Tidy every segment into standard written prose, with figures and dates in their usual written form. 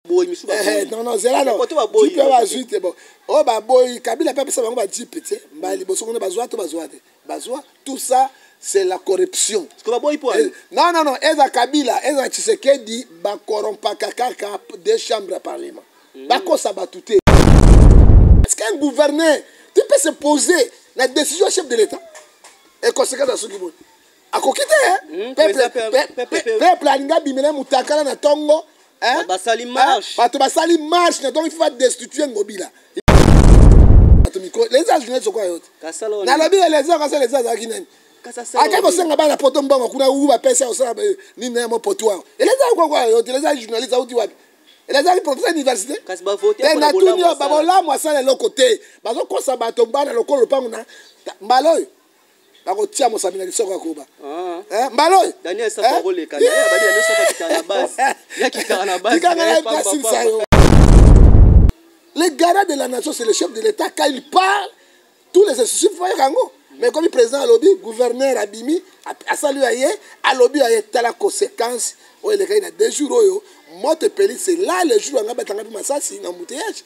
Boyi misu baboyi. Eh, non non, zela no. Koto baboyi. Jeep bazwi te bon. Oyo baboyi Kabila pe apesa bango ba jeep te. Mbala liboso kuna bazwa to bazwa te. Bazwa tout ça c'est la corruption. Parce que baboyi po eh, non non non, eza Kabila, eza Tshisekedi ba corrompaka kaka deux chambres ya parlement. Bakosa bato te. Est-ce qu'un gouverneur tu peux se poser la décision chef de l'État et conséquence ya soki boni akoki te peuple alingi abimela mutakala na tongo basali marche bato basali marche na tongo il faut badestitue ngobila bato mikolo leza journaliste okoya yo te nalobi eleza kasa leza azalaki nani ake kosenga bana poto mbongo kuna wu bapesa osala nini na mo poto awa eleza okokoya yo te eleza journaliste auti wapi elezaki professeur université te natuni yo babolamu asala eloko te bazokosa bato bana lokolo lopango na mbala oyo bakotia mosapi na lisoko ya koba ah. eh, mbala oyo daniel safa eh? akoleka daniel safa akitaka na base yakitaka na base tikanga na nasilisa yo. Le garant de la nation, c'est le chef de l'État. Quand il parle, tous les institutions font yango. Mais comme président alobi, gouverneur abimi, asali aye, alobi aye tala conséquence oyo elekaki na 2 jours oyo moto epeli, c'est là le jour anga batanga mpe masasi na embouteillage.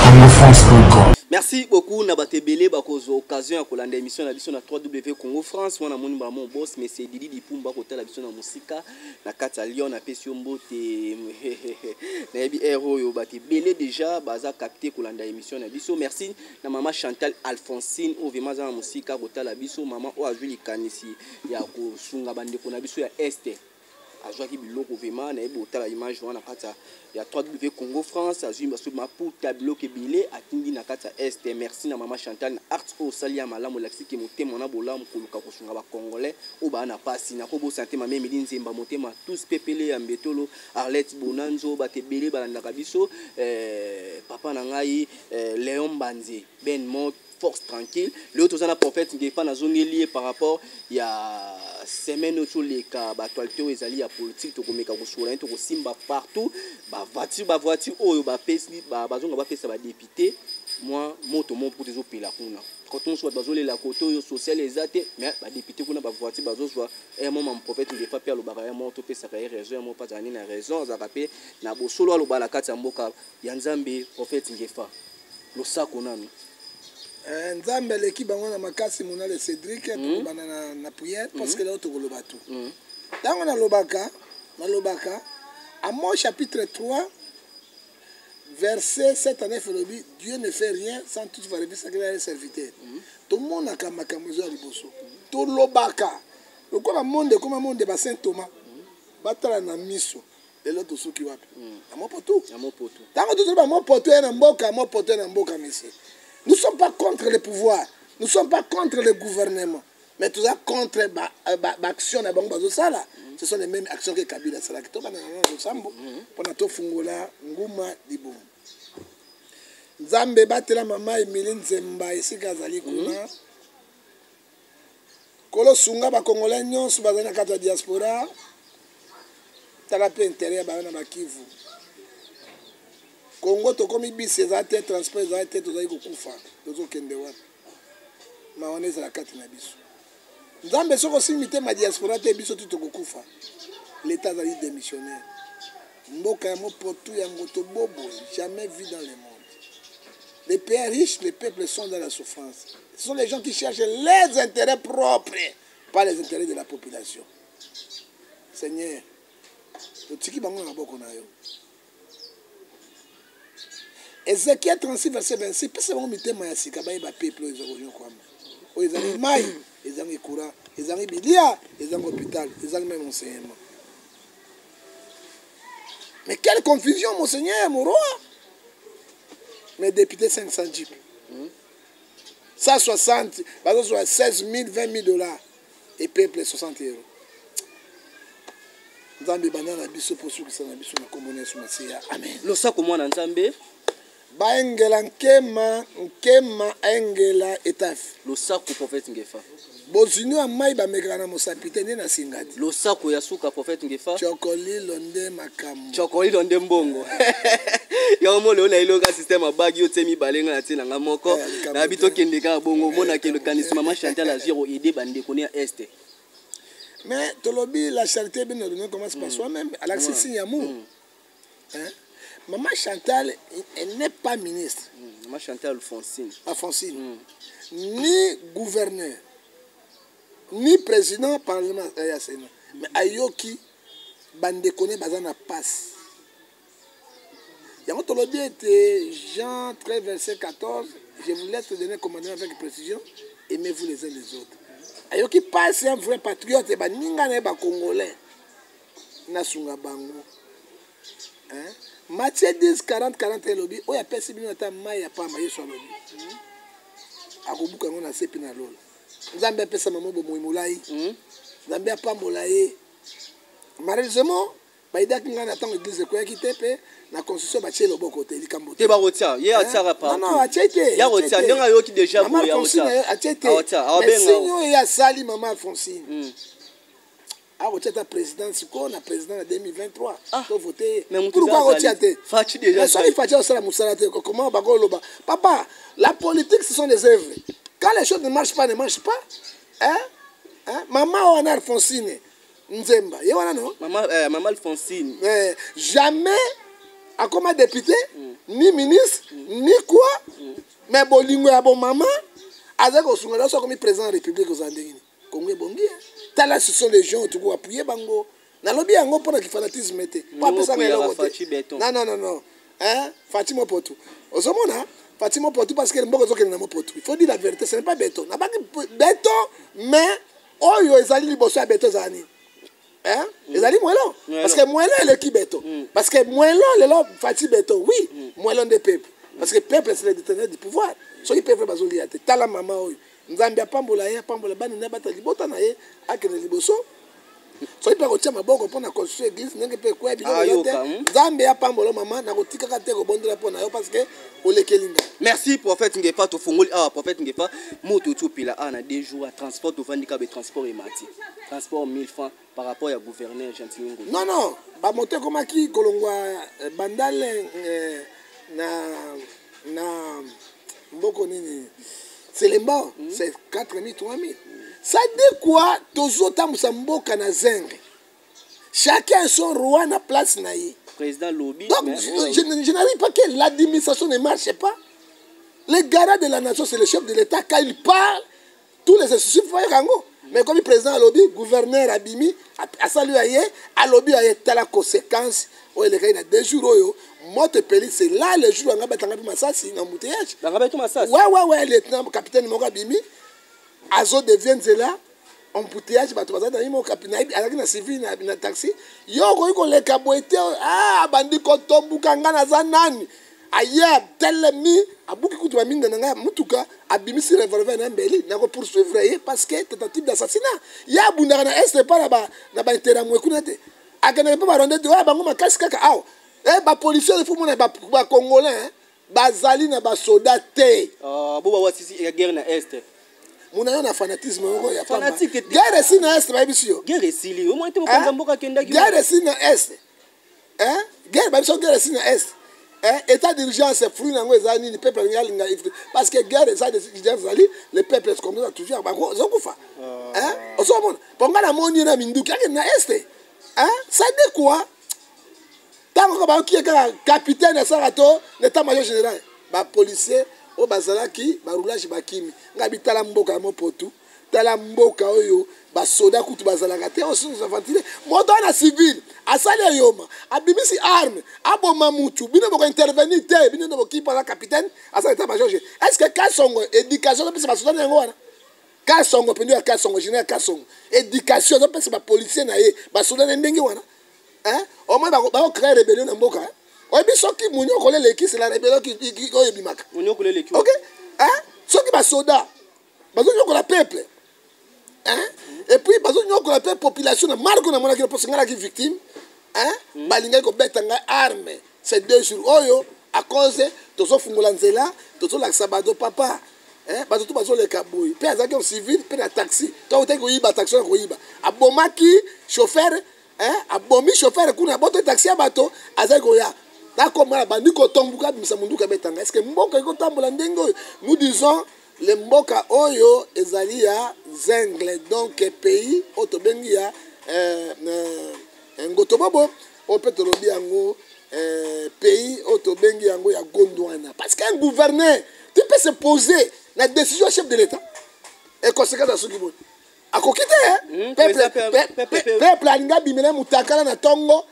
congofrance.com. Merci beaucoup na bato ebele bakozwa occasion ya kolanda émission na biso na 3W Congo France. Wana moni ba mon boss mais c'est Didi Dipumba kotala biso na mosika na kati ya Lyon, napesi yo mbote. Nayebi heure oyo bato ebele déjà baza capté kolanda émission na biso. Merci na mama Chantal Alphonsine oyo vraiment aza na mosika kotala biso, mama oyo azwi likanisi ya kosunga bandeko na biso ya Est. Azwaki biloko vraiment nayebi kotala image wana kati ya 3W Congo France, azwi baso maputa biloko ebele atindi na kati ya Est. Merci na mama Chantal na art oyo osali ya malamu, elakisi ke motema na bolamu koluka kosunga ba Congolais oyo baa na pasi. Nakobosana te mama Emily Nzemba motema tous pepele ya Mbetolo, Arlette Bonanzo, bato ebele balandaka biso, papa na ngai Léon Mbanze Ben Mot, force tranquille. Leo toza na prophète Ngefa, nazongeli ye par rapport ya semaine oyo toleka ba actualité oyo ezali ya politique, tokomeka kosola ye, tokosimba partout ba voiture, ba voiture oyo bapesi, bazonga bapesa ba député mwa moto moko mpo tozopela kuna koto mosusu bato bazolela koto oyo social eza te, mais ba député kuna ba voiture bazozwa. Moma prophète Ngefa mpe alobaka ya moko topesaka ye raison ya moko mpe azala nini na raison, azalaka mpe na bosolo aloba na kati ya mboka ya Nzambe. Prophète Ngefa, losako nanu. Nzambe aleki bango na makasi. Monale Cédric, tokobanda na prière parce que leo tokoloba tu. Ntango nalobaka Amos chapitre 3 verset 7 à 9 elobi: Dieu ne fait rien sans toutefois révéler ce qu'il a serviteur. Tomonaka makambo ezo ya liboso, tolobaka lokola monde ekoma monde ba Saint Thomas batala na miso. Lelo tosuki wapi? Na mopotu. Na mopotu. Ntango tozoloba mopoto ya na mboka, mopoto ya na mboka, monsieur, nous sommes pas contre le pouvoir, nous sommes pas contre le gouvernement, mais toza contre ba action na bango bazosala. Ce sont les mêmes actions que Kabila asalaki. Tobanda na losambo mpona tofungola nguma libumu. Nzambe, batela mama Emili Nzemba esika azali kuna. Kolo, sunga bakongolais nyonso bazali na kati ya diaspora. Tala mpe intérêt ya bana na bakivu Kongo. Tokomi bisi eza te, transport eza te, tozali kokufa. Tozokende wapi? Mawana ezala kati na biso. Nzambe, soki osimbi te ma diaspora te, biso tu tokokufa. L'état azali démissionnaire. Mboka ya mopotu yango tobobo, jamais vu dans le monde. Les pays riches, les peuples sont dans la souffrance. Ce sont les gens qui cherchent les intérêts propres, pas les intérêts de la population. Seigneur, totiki bango na maboko na yo. Ézéchiel 36 verset 26: pesa bango mitema ya sika, bayeba peuple oyo eza konyokwama, oyo ezangi mai, ezangi courant, ezangi bilia, ezangi hôpital, ezangi même enseignement. Mais quelle confusion, monseigneur, mon roi! Mais député, 500 jeep, 160 bazozwa 16 000, 20 000 $ et peuple 60 €. Nzambe, banda na biso mpo sukisa na biso na kombo na Yesu Masiya, amen. Losako mwana Nzambe. Baengela nkema nkema aengela etafe. Losako prophète Ngefa. Bozwino ya mai bamekaka na mosapi te nde na singa ti. Losako ya suka, prophète Ngefa. Chokolilo nde makambo. Chokolilo nde mbongo yango mo leo na eloka système abagi yo tie mibale, ngai na tie nanga moko. Likambo Nayebi te. tokende kaka bongo. Omonake lokanisi mama Chantal azwi koaider bandeko ne ya Est. Mais tolobi la charité bien ordonnée commence par soi-même. Alakisi signe ya amour. Hein? Maman Chantal, elle n'est pas ministre. Maman Chantal Alphonsine. Alphonsine. Ni gouverneur, ni président parlement ya Sénat. Mais ayoki bandeko ne baza na passe. Yango tolobi ete Jean 13 verset 14, je vous laisse donner commandement avec précision, aimez-vous les uns les autres. Ayoki passe, un vrai patriote, baninga na ye bacongolais nasunga bango. Hein? Matthieu 10 40 40 elobi oyo apesi bino ata mai ya pamba, Yesu alobi akobuka yango na se mpe na lola. Nzambe apesa mama bomoi molai. Nzambe apambola ye. Malheureusement bayidaki ngai na ntango église ekweyaki te, mpe na constitution batie loboko te, likambo te. Bakotia ye, atiaka. Non, non, atie te. Ya kotia ndenge ayoki déjà. Mama Alphonsine atie te, mais signe oyo ye asali, mama Alphonsine akotia ata président sikoyo na président na 2023 tovote ye. Pourquoi akotia te? Soki Fatshi osala mosala te, comment bakoloba? Papa, la politique, ce sont des œuvres. Quand les choses ne marchent pas, ne marchent pas, hein? Hein? Mama wana Alphonsine Nzemba ye wana, no? Mama, mama Alphonsine. Jamais akoma député, ni ministre, ni quoi, mais bolingo ya bomama azali kosunga nyonso. Akomi président ya République, ozala ndenge nini? Kongo ebongi. Tala, ce sont les gens toko appuyer bango. Nalobi yango mpona kifanatisme te, po apesanga eloko te. Non, non, non, non, hein? Fatshi mopotu, ozomona Fatshi mopotu, parce que mboka ezokende na mopotu. Il faut dire la vérité, ce n'est pas béton. Nabaki béton, mais oyo ezali liboso ya béton ezala nini? Ezali moellon, parce que moellon eleki béton, parce que moellon lelo Fatshi béton, oui, moellon nde peuple, parce que peuple, c'est le détenteur du pouvoir. Soki peuple bazolia te. Tala mama oyo, Nzambe apambola ye, apambola bana na bata libota na ye, akende liboso. Soki mpe akotia maboko mpona construire église, ndenge mpe ekwea biloko te, Nzambe apambola mama. Nakotikaka te kobondela mpo na yo, parce que olekeli nga. Merci, prophète Ngefa. Tofongoli awa, prophète Ngefa, moto oti opela awa na 2 jours ya transport. Tovandi kaka, transport emati, transport 1000 francs par rapport ya gouverneur Gentiny Ngobila. Non, non, bamoto ekomaki kolongwa Bandale na mboko nini, Selembao, c'est 4000, 3000. Ça dit quoi? Tozotambusa mboka na zenge, chacun son roi na place na ye. Président lobi. Donc je n'arrive pas que l'administration ne marche pas. Le garant de la nation, c'est le chef de l'État. Quand il parle, tous les institutions font yango. Mais comme président alobi, gouverneur abimi, asali aye, alobi aye, tala conséquence oyo elekaki na 2 jours oyo. Moto epeli, c'est là le jour anga batanga mpe masasi na embouteillage. Banga beto masasi? Ouais, lieutenant capitaine moko abimi, azodévier nzela, embouteillage, bato baza na ye moko, azalaki na civil na taxi. Yo okoki koleka boye te. Abandi kotombuka: nga naza nani? Aye, atelemi, abuki kutu baminda na ngai mutuka, abimisi revolver na mbeli. Nakopoursuivre ye parce que tentative d'assassinat. Ye abundaka na este pa na baintérêt mwe kuna te, akendaka mpe baronde te oyo bango makasi kaka awa. Bapolicier, il faut mona bacongolais bazali na basoda te. Bo bawasisi ya guerre na este. Muna yo na fanatisme moko ya pamba. Guerre esili na este, bayebisi yo? Guerre esili omoi te, mokonzi ya mboka akendaki. Guerre esili na este, guerre, babiso guerre esili na este. État d'urgence, fruit nango eza nini? Peuple alingi alinga, parce que guerre eza d'urgence ezali, le peuple comme ça toujours bazokufa. Ozomona mpo nga namoni ye na minduki akende na este, ça dit quoi? Ntango kaka bayoki ye kaka capitaine asalaka to l'état major général, bapolicier oyo bazalaki baroulage bakimi. Ngai bitala mboka ya mopotu, tala mboka oyo basoda kutu bazalaka te. Osusu moto wana civil asali eyoma, abimisi arme, aboma mutu, bino bokointervenir te. Bino nde bokipa aza capitaine, asala état major. Est ce que Kasongo, éducation azopesa basoda na yango wana? Kasongo mpenza ya Kasongo, général Kasongo, éducation azopesa bapolicier na ye, basoda na ndenge wana? Au moins bakocréer rébellion na mboka. Oyebi soki monyokolo eleki, c'est la rébellion oyo ebimaka. Ok, soki basoda bazonyokola peuple, et puis bazonyokola mpe population na marque namonaki, mposo ngai naki victime, balingaki kobeta ngai arme ces 2 jours oyo à cause tozofungola nzela, tozolakisa bato papa, bato to bazoleka boye. Mpe azalaki civil mpe na taxi to akotaki koyiba taxi wana, koyiba, abomaki chauffeur, abomi chauffeur kuna, aboto taxi ya bato azali koya. Nakoma bandi kotombuka, abimisa munduka, abetanga. Est ce que mboka ekotambola ndenge oyo? Nous disons Le mboka oyo ezali ya zengle, donc pays oyo tobengi ya ngotobobo, oyo mpe tolobi yango pays oyo tobengi yango ya Gondwana. Parce qu'un gouverneur, tu peux se poser na décision chef de l'État et conséquence ya soki boni akoki te. Peuple alingi abimela mutakala na ntongo.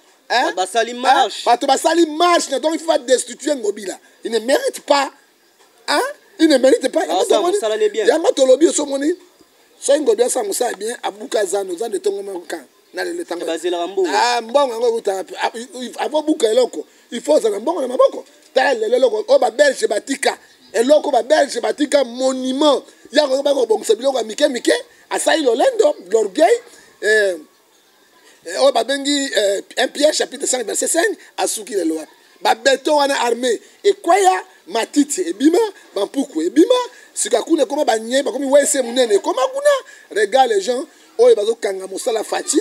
Basali marche. Bato basali marche na ntongo, il faut destituer Ngobila, il ne mérite pas, hein? Il ne mérite pas. Yango tolobi, osomoni soki Ngobila asala mosala bien, abuka zando, zando etongoma kan na lelo ntango mbongo yango ekutaka. Avobuka eloko, il faut ozala mbongo na maboko. Tala lelo eloko oyo Babelge batika, eloko Babelge batika, monument yango bakobongisa biloko ya mike mike. Asali lolendo, l'orgueil, oyo babengi 1 Pierre chapitre 5 verset 5. Asuki lelo wapi? Babeton wana armé ekweya, matiti ebima, bampuku ebima. Sika kuna ekoma banye, bakomi wese monene ekoma kuna. Regarde les gens oyo bazokanga mosala Fatshi,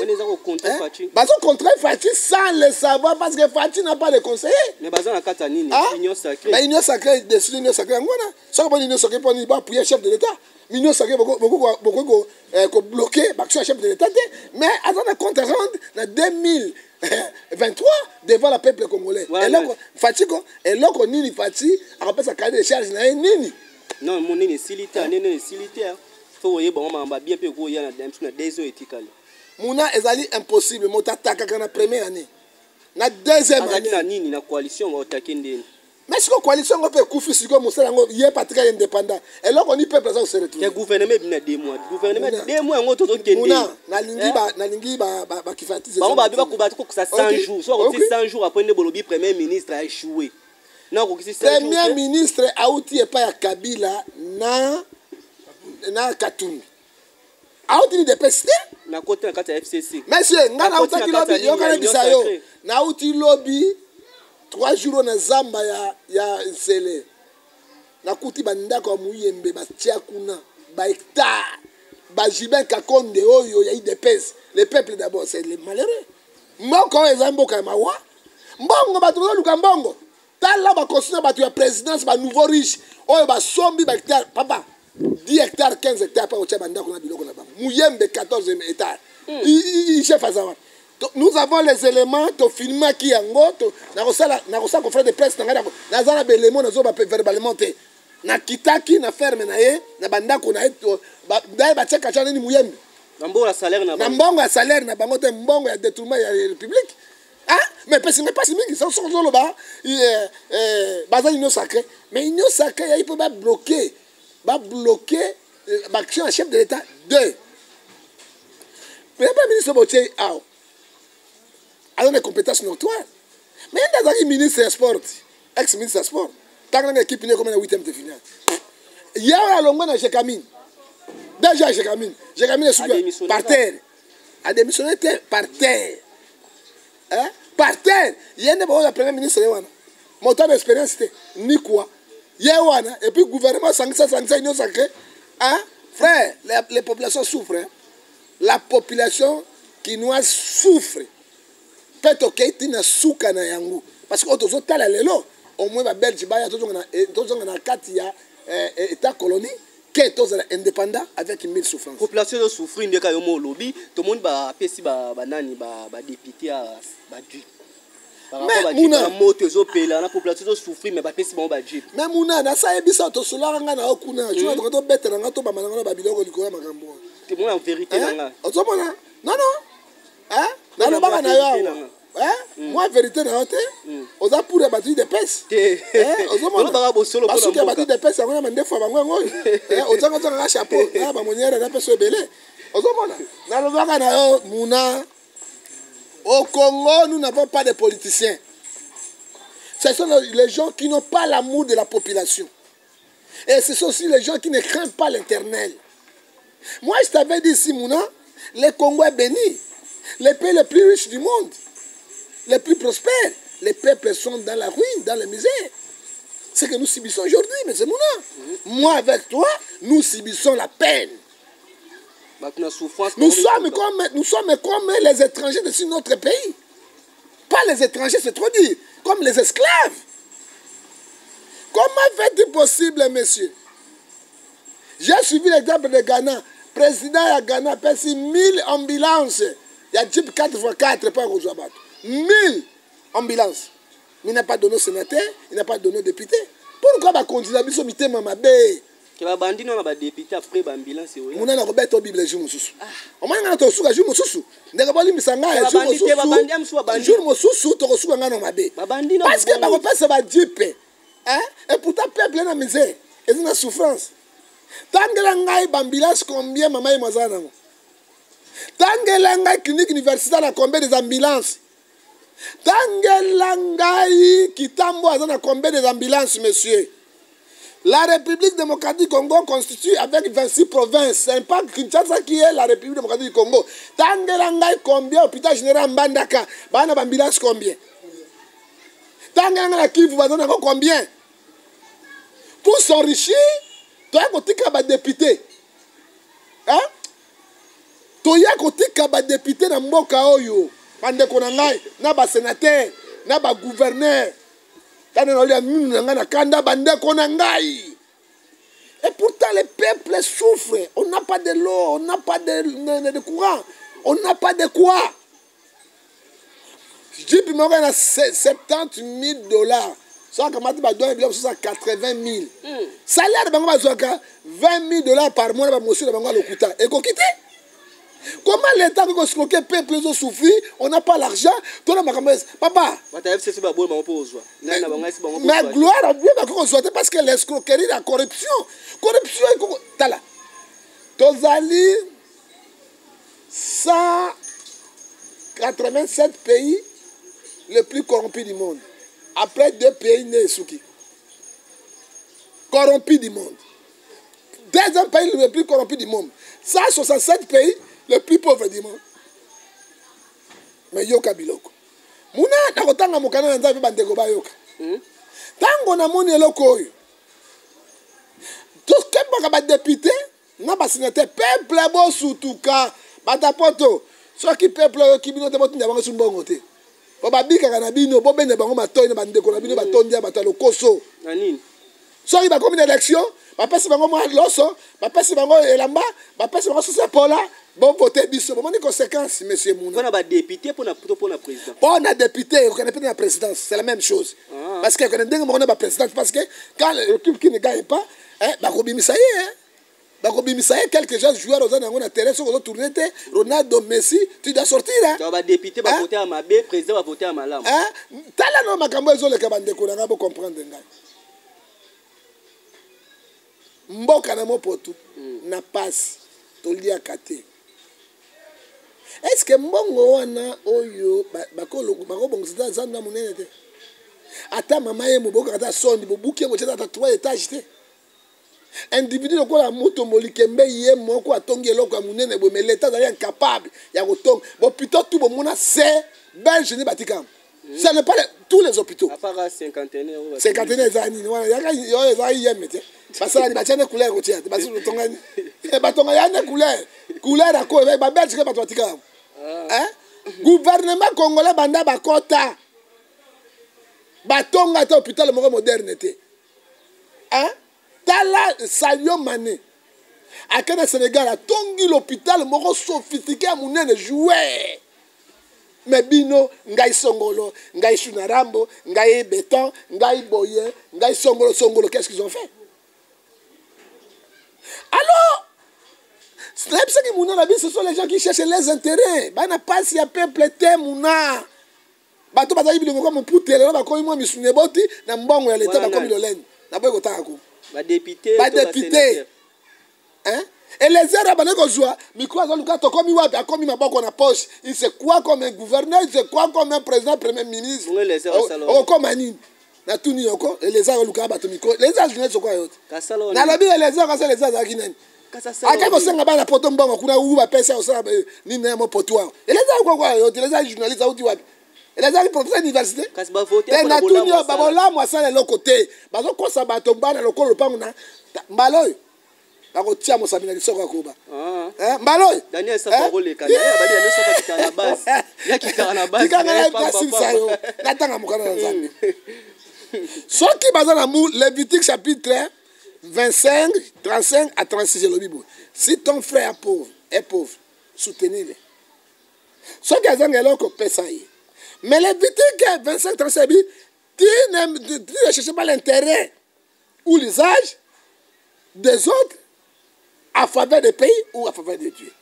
bazocontre Fatshi sans le savoir, parce que Fatshi n'a pas de conseiller. Mais baza na kati ya nini? Union sacrée. Na Union sacrée, décision Union sacrée yango wana. Soki boni Union sacrée, mponi baappuyer chef de l'État, Union sacrée bokoki kobloquer baaction ya chef de l'État te. Mais aza na compte rendre na 2023 devant la peuple congolais. Eloko Fatshi ko, eloko nini Fatshi akopesa cahier de charge na ye nini? Non, monene esili te, nene esili te. Faut oyeba ngo makambo bien mpe koya na biso na 2 ans etikali. Muna, ezali impossible. Moto atakaka na première année, na deuxième année. Na nini? Na coalition otake ndeni? Mais sikoyo coalition yango mpe ekufi. Sikoyo mosala yango ye patika indépendant, eloko ni peuple aza kose retrouver. Gouvernement ebina 2 mois, gouvernement 2 mois yango tozokende. Nalingi bakifatise. Bango babi bakokisa 100 jours. So bakokisi 100 jours, après nde bolobi premier ministre a échoué. Nakokisi. Premier ministre auti epai ya Kabila na Katumbi, auti ni depesi te. Nakoti na kati ya FCC. Monsieur, nga nautaki lobi, yoka nayebisa yo, nauti lobi 3 jours na zamba ya Nsele, nakuti bandako ya Muyembe batia kuna bahectare, bajibin Kakonde oyo ya UDPS. Le peuple d'abord, c'est le malheureux. Mboka oyo eza mboka ya mawa. Mbongo, bato bazoluka mbongo. Tala baconstruire bato ya présidence, banouveau riche oyo basombi bahectare, papa, 10 hectare, 15 hectare, mpa kotia bandako na biloko na bango. Muyembe 14 hectare, chef aza wana. Nous avons les éléments, tofilmaki yango. Nakosala conférence de presse na ngai, naza na baélément, nazoba verbalement te. Nakitaki na ferme na ye, na bandako na ye, daye batiaka tia nini, Muyembe. Na mbongo ya salaire na Na mbongo ya salaire na bango te, mbongo ya détournement ya république. Mais pesi ngai mpasi mingi. Soki ozoloba baza Union sacrée, mais Union sacrée yayi mpo babloquer baaction ya chef de l'État. Deux, premier ministre botie awa aza na compétence notoire, mais ye nde azalaki ministre ya sport, ex ministre ya sport. Ntango nanga équipe ne ekoma na huitième de finale, ye oyo alongwe na Gécamines déjà. Gécamines, Gécamines esuki par terre. Adémissionné te, par terre, hein? Par terre. Ye nde baoyo ya premier ministre ye wana, moto ana expérience te ni quoi, ye wana. Et puis gouvernement sangisa sangisa Union sacrée, hein? Frère, les populations souffrent, hein? La population kinoise souffre mpe tokei ntina suka na yango, parce que oyo tozotala lelo, au moins Babelge baya, tozonga na kati ya état colonie ke tozala indépendant avec mille souffrance. Population ezosouffrir ndeka yo mo olobi. Tomoni bapesi banani, badéputé ya bajeep. Muna moto ezopela na population ezosouffrir, mais bapesi bango bajeep. Mais muna, nasayebisa, tosolaka nga na yo kuna tuna, toka tobetela nga, tobamba na nga na babiloko likolo ya makambo. Temona vérité na nga. Ozomona, non non, nalobaka na yo awa, mwa vérité na yo te. Oza pour ya bato UDPS. Basuki ya bato UDPS yango na mandefu ya bango yango oyo ozanga ozangaka chapeau na bamoniere na peso ebele. Ozomona, nalobaka na yo muna, au Congo, nous n'avons pas de politiciens. Ce sont les gens qui n'ont pas l'amour de la population et ce sont aussi les gens qui ne craignent pas l'Éternel. Moi, je t'avais dit ici, Mouna, le Congo est béni, le pays le plus riche du monde, les plus prospères. Les peuples sont dans la ruine, dans la misère. Ce que nous subissons aujourd'hui, mais c'est Mouna. Moi, avec toi, nous subissons la peine. Nous sommes comme les étrangers de notre pays. Pas les étrangers, c'est trop dire. Comme les esclaves. Comment fait-il possible, monsieur? J'ai suivi l'exemple de Ghana. Président ya Ghana apesi 1000 ambulances ya jeep 4x4 mpo ya kozwa bato. 1000 ambulances. Mais il n'a pas donné au sénateur, il n'a pas donné au député. Pourquoi bakonzi na biso mitema mabe? Ke babandi no na badepute après baambulance oyo. Mona nakobeta o Bible jour mosusu. Omoni ngai na tokosuka jour mosusu. Ndeko bolimbisa ngai Ke jour babandi te, babandi ya mosusu mosusu. babandi. Jour mosusu tokosuka ngai na mabe. Babandi na Parce que bongo. bakopesa ba jeep. Hein? Et pourtant peuple na misère, eza na souffrance. Tangela ngai baambulance combien mama ye mwazala nango. Tangela ngai clinique universitaire na combien des ambulances. Tangela ngai Kitambo aza na combien des ambulances, monsieur. La République démocratique du Congo constitue avec 26 provinces. C'est pas Kinshasa qui est la République démocratique du Congo. Tangela ngai combien hôpital général Mbandaka, bana ambulance combien. Tangela ngai na Kivu baza nango combien. Pour s'enrichir, toya kotika ba député. Hein? Toya kotika ba député na mboka oyo. Bandeko na ngai, na ba sénateur, na ba gouverneur. Tana na olia minu na ngai na kanda bandeko na ngai. Et pourtant le peuple souffre. On n'a pas de l'eau, on n'a pas de courant, on n'a pas de quoi. Jeep moko na 70 000 dollars. So akamati ba douane biloko mosusu ya 80 000. Salaire bango bazwaka 20 000 dollars par mois na ba monsieur na bango ya lokuta. Ekoki te. Comment l'État peut escroquer peuple ezo souffrir, on n'a pas l'argent, tona makambo papa. Bato ya FCC baboyi bango mpo ozwa. Nani na bango esi bango mpo Mais ozwa te. gloire à Dieu bakoki kozwa te parce que l'escroquerie, la corruption, corruption ekoko tala. Tozali 187 pays le plus corrompu du monde. Après deux pays nés esuki. Corrompu du monde. Deuxième pays le plus corrompu du monde. 167 pays le plus pauvre du monde. Mais yoka biloko. Muna nakotanga mokanda na Nzambe bandeko bayoka. Tango namoni eloko oyo. Tokembaka ba député na ba sénateur peuple bosutuka bata poto. Soki peuple oyo kibino te botinda bango sumbongo te. Bo babikaka na bino bobende bango matoi na bandeko na bino batondi ya bato ya lokoso. Na nini? Soki bakomi na élection, bapesi bango mwa loso, bapesi bango elamba, bapesi bango susu ya pola, bovote biso. Bomoni conséquence, monsieur Mouna. Mpona ba député, mpona to mpona président. Mpona député, okende mpe na présidence, c'est la même chose. Ah. Parce que okende ndenge moko na ba présidence, parce que quand l'équipe qui ne gagne pas, hein, bakobimisa ye, hein. Bakobimisa ye quelques gens joueurs oza nango na terrain, soki ozotourne te, Ronaldo, Messi, tu dois sortir, hein. Donc ba député Hein? bavote ya mabe, président bavote ya malamu. Hein? Tala no makambo ezoleka bandeko na ngai, bocomprendre ngai. Mboka na mopotu na pasi toliaka te. Est-ce que mbongo wana oyo bakobongisa ata zando ya monene te? Ata mama ye mobokaka ata sondi, bobuki yango tia ata 3 étages te. Individu lokola moto molikembe ye moko atongi eloko ya monene boye, mais l'État azali incapable ya kotonga. Bopito tout bomona c'est belge nde batikama. Ce n'est pas tous les hôpitaux. À part cinquantenaire, oyo batongi. Cinquantenaire eza nini wana? Yaka oyo eza IM te. Basala batia ne couleur kotia te. Basi batonga ni. Batonga ya ne couleur. Couleur ya ko, ba belge ke bato batikama. Hein? Gouvernement congolais banda bakota. Batonga te hôpital moko moderne te. Hein? Tala Sadio Mané. Akende Sénégal atongi l'hôpital moko sophistiqué ya monene joueur. Mais bino ngai songolo, ngai Sunarambo, ngai béton, ngai boye, ngai songolo songolo, qu'est-ce qu'ils ont fait? Alors, ce qui mouna la vie, ce sont les gens qui cherchent les intérêts. Bana passe ya peuple te mouna. Bato bazali bilongo kwa mopute lelo bakomi mwa misuni eboti na mbongo ya leta Wana bakomi nani? lolenge. Na boye kotanga ko. Ba député, Ba to ba député. sénateur. Hein? Et les heures abandonnées kozwa micro azoluka tokomi wapi, akomi maboko na poche. Il se croit comme un gouverneur, il se croit comme un président, premier ministre. Bongo les heures asala wapi? Okoma nini? Natuni yoko, les heures oluka bato micro. Les heures journée sokwa yote. Kasala wana. Nalobi les heures kasala les heures azalaki nani? Kasa sala Ake wapi? kosenga bana poto mbongo kuna wu bapesa osala nini na mo poto awa. Et les heures kwa kwa yote, les heures journaliste auti wapi? Et les heures professeur université? Kasi ba voter Te mpona natuni bolamu yo, asala. ba bolamu asala eloko te. Bazokosa bato bana lokolo lopango na mbala oyo. Bakotia mosapi na lisoko ya koba. Ah. Hein, mbala oyo? Daniel Safa Hein? akoleka. Daniel abali Daniel Safa akitaka na base. Ye akitaka na base, Tikanga na ye na pamba, nasilisa pamba. yo. Natanga mokanda na Nzambe. Soki baza na mu Lévitique chapitre 25, 35 à 36 elobi boye: si ton frère pauvre est pauvre, soutenez-le. Soki azanga eloko, pesa ye. Mais Lévitique 25, 35 ebi: tu ne cherches pas l'intérêt ou l'usage des autres à faveur du pays ou à faveur de Dieu.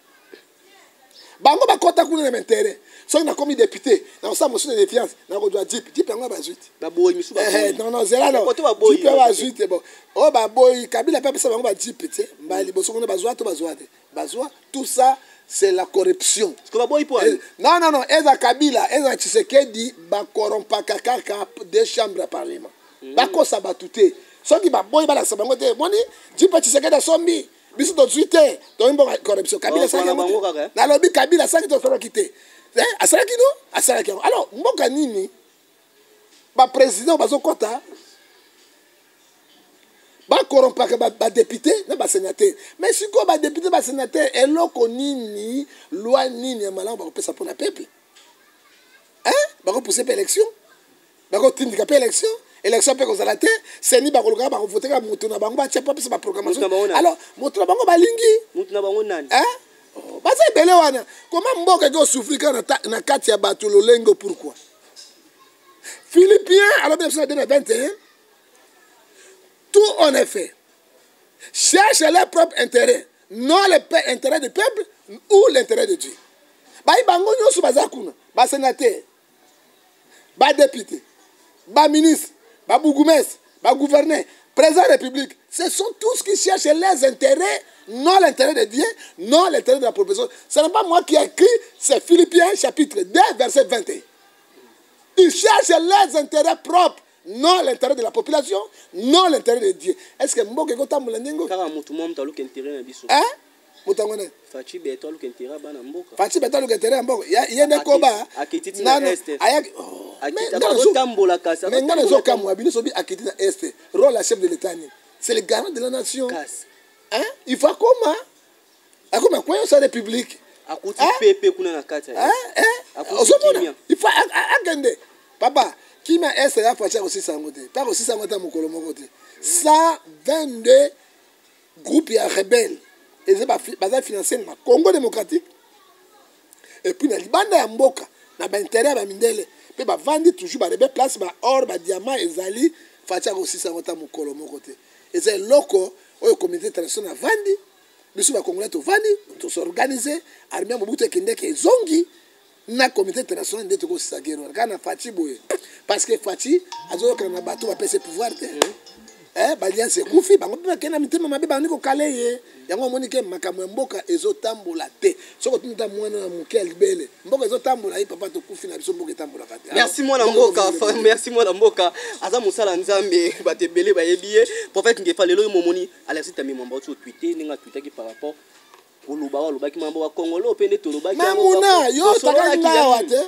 Bango bakɔta kuna na intérêt. Soki nakomi député, nakosala motion de défiance, nakozwa jeep. Jeep yango bazwi te. Baboyi misu. Non, non, zela, no jeep oyo bazwi te. Bon, oyo baboyi, Kabila mpe apesa bango bajeep te. Mbala liboso kuna bazwa to bazwa te, bazwa. Tout ça, c'est la corruption. Baboyi po? Non, non, non, eza Kabila, eza Tshisekedi, bakorompaka kaka deux chambres ya parlement. Bakosa bato te. Soki baboyi, balakisa bango te. Moni jeep Tshisekedi asombi, biso tozwi te. Toyimbo corruption. Kabila asalaki yango te. Nalobi Kabila asalaki to asalaki te? Asalaki, no, asalaki yango. Alors mboka nini baprésident bazokɔta bakorompaka badéputé na basénateur? Mais sikoyo badéputé, basénateur, eloko nini, loi nini ya malamu bakopesa mpona peuple? Bakopousse mpe élection, bakotindika mpe élection, élection mpe kozala te. Seni bakolukaka, bakovote kaka moto na bango, batia mpo apesa baproclamation. Alors moto na bango balingi. Moto na bango nani? Baza ebele wana. Koma mboka eki osouffrir kaka na kati ya bato lolenge. Pourquoi? Philippiens alobi na biso na 2 na 21: tout en effet cherche leur propre intérêt, non le intérêt du peuple ou l'intérêt de Dieu. Bayi bango nyonso baza kuna, basénateur, badéputé, baministre, babourgmestre, bagouverneur, président de la République, ce sont tous qui cherchent leurs intérêts, non l'intérêt de Dieu, non l'intérêt de la population. Ce n'est pas moi qui ai écrit, c'est Philippiens chapitre 2, verset 21. Ils cherchent leurs intérêts propres, non l'intérêt de la population, non l'intérêt de Dieu. Est-ce que mboka ekotambola ndenge? Kaka motu mwa moto aluka intérêt na biso. Hein? Moto yango nani? Fatshi Béton aluka intérêt ya bana mboka. Fatshi Béton aluka intérêt ya mboka. Ye nde koba. Akiti ti na Est. Ayaki. Azotambola kasi. Mais nga nazokamwa bino. Soki akiti na Est, rôle ya chef de l'État nini? C'est le garant de la nation. Kasi. Hein? Il faut akoma, akoma koyosa république. Akuti pepe kuna na kati. Ozomona, il faut akende. Papa, kimia Est ya Fatshi akosisa yango te, mpe akosisa yango ata mokolo moko te. 122 groupe ya rebelle eza, baza financé na Congo démocratique et puis na libanda ya mboka, na baintérêt ya bamindele, mpe bavandi toujours barebelles place baor, badiamant ezali. Fatshi akosisa yango ata mokolo moko te. Eza eloko oyo communauté internationale avandi, biso bacongolais tovandi, tos'organiser. Armée ya Mobutu ekendeke, ezongi na communauté internationale, nde tokosisa guerre wana. Kaka na Fatshi boye, parce que Fatshi azoyokana na bato bapesa pouvoir te. Baalliance ekufi, bango mpe bakende na mitema mabe, bandi kokale ye. Yango omoni ke makambo ya mboka ezotambola te. Soki otuni ta mwana na moke ya libele, mboka ezotambola ye: papa, tokufi na biso, mboka etambolaka te. Merci mwana mboka, merci mwana mboka. Aza mosala Nzambe, bato ebele bayebi ye, prophète Ngefa. Lelo oyo momoni Alexis Thambwe Mwamba oti otwite ndenge atwitaki par rapport koloba, alobaki mambo bakongolo mpe nde tolobaki. Muna, yo otakaki nga awa te.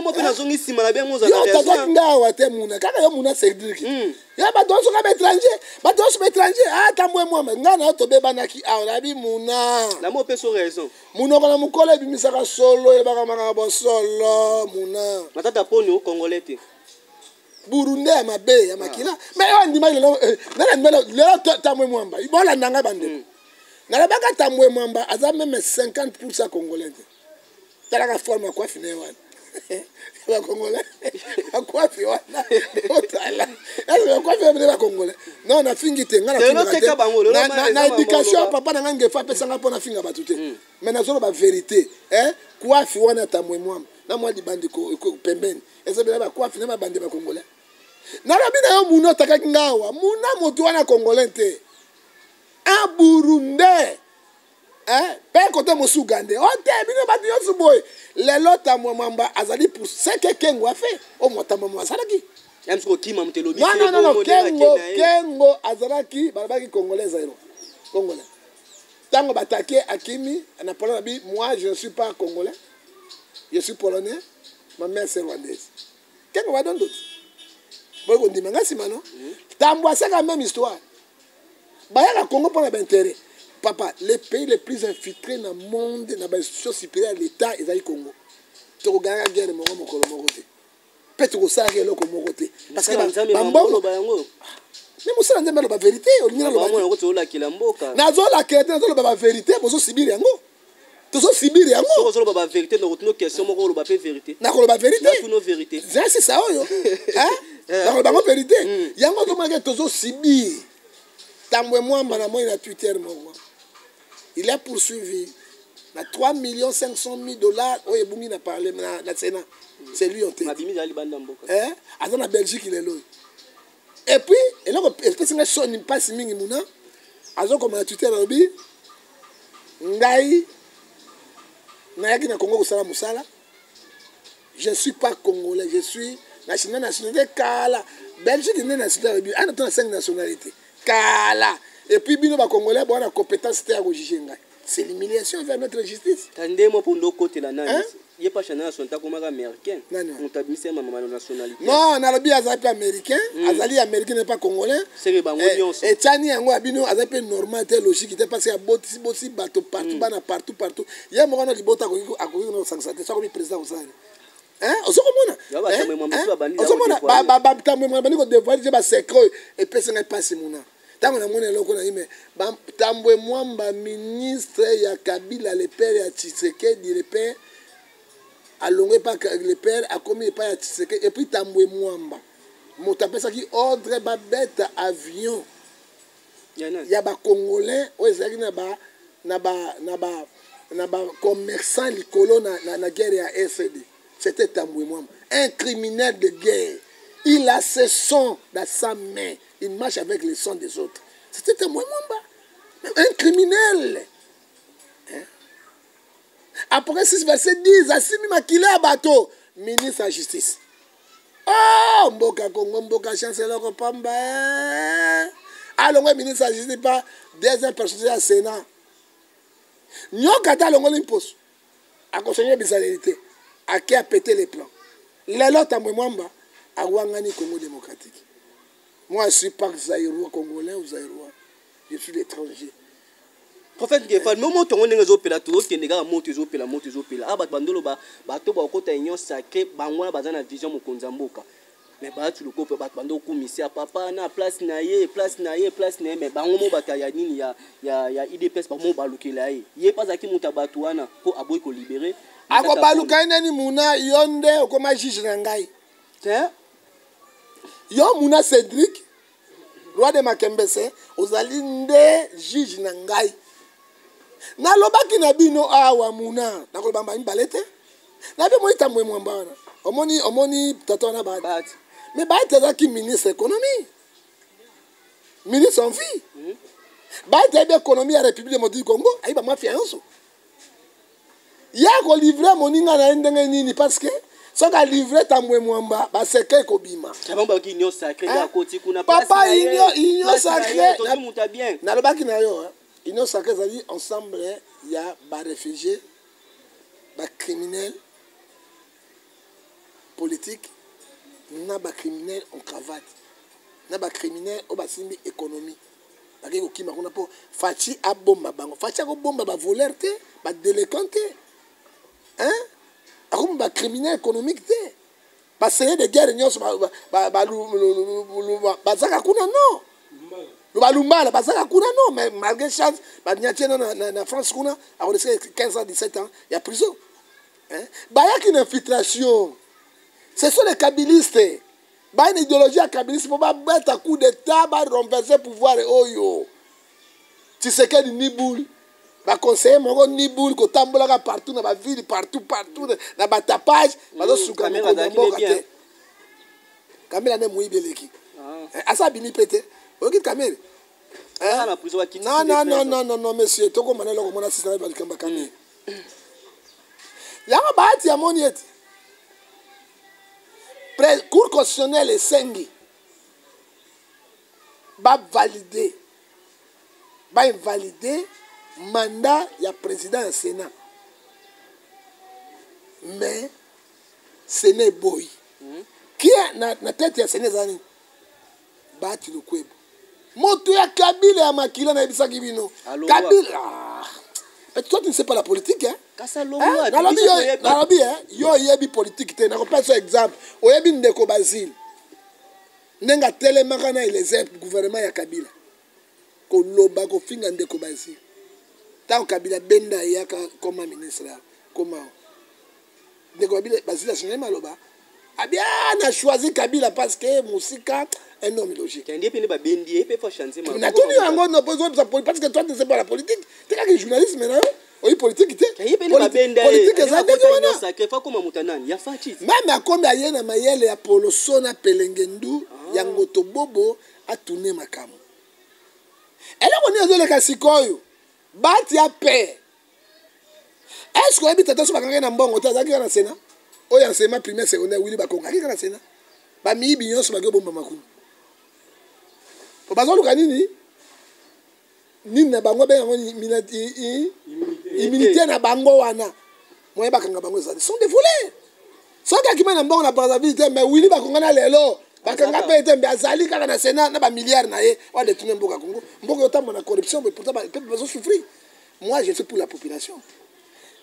Mo mpe nazongi nsima na bengo. Yo otakaki nga awa te. Muna kaka yo, muna Cédrik, yo bato nyonso kaka baétranger, bato nyonso baétranger. Thambwe Mwamba, ngai na yo tobebanaki awa, nabi muna. Namo opesa raison. Munoko na mokolo ebimisaka solo, elobaka makambo bosolo, muna. Matata Poni congolais te? Burundais ya mabe ya makila. Mais oyo andimaki lelo, nani andima lelo Thambwe Mwamba? Bolanda ngai, bandeko. Nalobaka Thambwe Mwamba aza même 50% congolais te. Talaka forme ya coiffe na ye wana, bacongolais bacoiffe wana, otala bacoiffe wana, bacongolais. Non, nafingi te. Ngai na éducation ya papa na ngai Ngefa apesanga mpo nafinga bato te, mais nazoloba vérité. Coiffe wana, Thambwe Mwamba na mwa libandi pembeni, eza bela bacoiffe na babandi bacongolais. Nalobi na yo, muna otakaki nga awa, muna, motu wana congolais te, un Burundais mpe kote mosu ugandais. O te, bino bato nyonso boye. Lelo Thambwe Mwamba azali pour ce que Kengo a fait. O Thambwe Mwamba asalaki. Non, non, non, non, Kengo, Kengo azalaki, balobaki congolais zéro congolais. Ntango batake, akimi na Pologne, abi: moi, je ne suis pas congolais, je suis polonais, ma mère, c'est rwandaise. Kengo badondo ti boye kondima nga nsima. No, Thambwe asaka même histoire. Bayaka Congo mpona baintérêt. Papa, le pays le plus infiltré na monde, na bainstitution supérieure ya l'État, ezali Congo. Tokogangaka guerre moko mokolo moko te, mpe tokosalaka eloko moko te, parce que bambongo Mais mosala Nzambe aloba vérité, olingi naloba Bamona yango, tozolakela mboka. Nazolakela te, nazoloba bavérité. Bozosibiri yango, tozosibiri yango. Soki ozoloba bavérité, nakotuna question moko, oloba mpe vérité. Nakoloba vérité. Natuna vérité. Sisa oyo, nakoloba yango vérité. Yango ozomonake tozosibiri. Tambwe Mwamba, na moi na Twitter moko, il a poursuivi na 3 millions 500 000 $ oyo ebungi na parlement, na Sénat. C'est lui en tête. Mabimi ezala libanda mboka. Eh, aza na Belgique lelo oyo. Et puis eloko epesi ngai soni, mpasi mingi, muna azokoma na Twitter, alobi: "Ngai nayaki na Congo kosala mosala, je ne suis pas congolais, je suis national, nationalité kala Belgique nde nationalité." Alobi ana to na 5 nationalité kala. Et puis bino bacongolais boa na compétence te ya kojuger ngai. C'est l'humiliation vers notre justice. Ta nde mo mpo nde okotela nani? Hein? Ye pa chana nationalité, akomaka américain. Nani wana? Moto abimisi ye mama na nationalité. Non, nalobi azali mpe américain, azali américain, ne pas congolais. Seke bango nyonso. Etiani yango ya bino aza mpe normal te, logique te, parce que abotisi bosi bato partout, bana partout partout. Ye moko na libota akoki na kosangisa te. So akomi président, kosala ozokomona. Ya batambwe mwa mosusu babandi Ozomona. kodévoiler. Batambwe mwa bandi kodévoiler te basecret oyo. Epesi ngai mpasi muna ntango namoni eloko na ye. Me Tambwe Mwamba, ministre ya Kabila le père, ya Tshisekedi le père, alongwe epa le père, akomi epai ya Tshisekedi. Et puis Tambwe Mwamba moto apesaki ordre babeta avion Ya nani? Ya bacongolais oyo ezalaki na bacommerçant likolo na guerre ya RCD. C'était Tambwe Mwamba, un criminel de guerre. Il a ce sang dans sa main, il marche avec le sang des autres. C'était Tambwe Mwamba, un criminel, hein? Apocalypse 6 verset 10, asimi makila ya bato, ministre ya justice. Oh, mboka Congo, mboka chance, eloko pamba, eh. Alongwe ministre ya justice pa deuxième personne ya Sénat. Nyoka ata alongoli mposo, akosonye bizaleli te, ake apete les plans. Lelo Tambwe Mwamba awangani Congo démocratique. Moi, je suis pas zaïrois, congolais ou zaïrois, je suis l'étranger. Prophète Ngefal, mo moto yango ndenge ezopela, tozokende kaka, moto ezopela, moto ezopela. Awa bato bandoloba, bato bakota union sacrée, bango wana baza na vision mokonzi ya mboka. Me baati lokope, bato bando okumisa papa na place na ye, place na ye, place na ye. Me bango mo bato ya nini ya UDPS, bango balukela ye, ye mpe azalaki moto ya bato wana mpo aboyi kolibérer. Akobaluka ye nani? Muna, yo nde okoma juge na ngai. Te. Yo muna Cédric, roi de Makembese, ozali nde juge na ngai. Nalobaki na bino awa muna, nakoloba mbala mibale te. Nabi omoni Tambwe Mwamba wana, omoni, omoni tata wana Bahati. Bahati. Mais Bahati azalaki ministre économie, ministre en vie. Bahati ayebi économie ya République démocratique du Congo, ayebi bamafia nyonso. Ya kolivrer moninga na ye ndenge nini? Parce que soki alivrer Tambwe Mwamba, basecret ekobima. Bango bayoki union sacrée nde Hein? akoti kuna. Papa, Place na ye, union place na ye, sacrée, tozwi moto ya bien. Nalobaki na yo, hein, union sacrée ezali ensemble ya baréfugié, bacriminel politique na bacriminel en cravate na bacriminel oyo basimbi économie. Bakei kokima kuna mpo Fatshi abomba bango. Fatshi akobomba bavoleur te, badélinquant te, hein? Akobomba bacriminel économique te, baseigneur de guerre nyonso bazaka kuna. Non, balumbala bazaka kuna, non. Mais malgré chance, baniatie na France kuna, akorisquer 15 ans, 17 ans ya prison, hein? Bayaki na infiltration. Ce sont les kabilistes, baya na idéologie ya kabiliste mpo babeta coup d'état, barenverser pouvoir oyo. Tshisekedi ni boule, baconseiller moko ni boule, kotambolaka partout na baville, partout partout na batapage, bazosuka Kamera mokonzi ya azalaki mboka bien. te. Kamera nde moyibi eleki. Ah. Eh, asa abimi mpe te, oyoki Kamere? Aza na prison, bakitisi Non, non, non. nde. Non, non, non, monsieur, tokoma na eloko mona sisa na likambo ya Kamere. Yango Bahati amoni ete Cour constitutionnelle esengi bavalide, bainvalide mandat ya président ya Sénat, mais Sénat eboyi. Qui est na tête ya Sénat? Eza nini? Bahati Lukwebo, moto ya Kabila ya makila. Nayebisaki bino. Alongwa. Kabila, ah. Mais toi, tu ne sais pas la politique, hein? Kasi Hein? alongwa. Nalobi Biso yo, toyebi. nalobi, hein, yo oyebi politique te. Nakopesa exemple, oyebi ndeko Basile. Ndenge atelemaka na Eliezer, gouvernement ya Kabila, koloba kofinga ndeko Basile. Ntango Kabila benda eyaka koma ministre ya koma ndeko Basile asengeli maloba abia na choisi Kabila parce que mosika, un homme logique. Kandi ye mpe nde babendi ye mpe faut changer. Natuni yango no parce que toi, tu ne sais pas la politique, tekaki journalisme na yo, oyi politique te. Ye mpe nde babenda ye. Politique eza ndenge wana. Sacré faut akoma moto nani ya Fatshi. Même akomi, aye na mayele ya poloso na pelengendu ya ngoto bobo atune makambo. Eloko nini ezoleka sikoyo? Batia pe est ce que oyebi tata so bakangaki na mbongo te? Azalaki kaka na Sénat oyo, enseignement primaire, secondaire. Wili bakongaki kaka na Sénat. Bamiyibi nyonso baki obombama kuna po bazoluka nini nini na bango, abenga yango immunité na bango wana. Moye bakanga bango ezali sont des voleurs. Soki akima na mbongo na Brazzaville te, mais Wili bakonga na lelo bakanga mpe te, mbe azali kaka na Sénat na bamilliard na ye oyo adétourne mboka Congo. Mboka otambola na corruption, mais pourtant peuple bazosouffrir. Moi, je suis pour la population.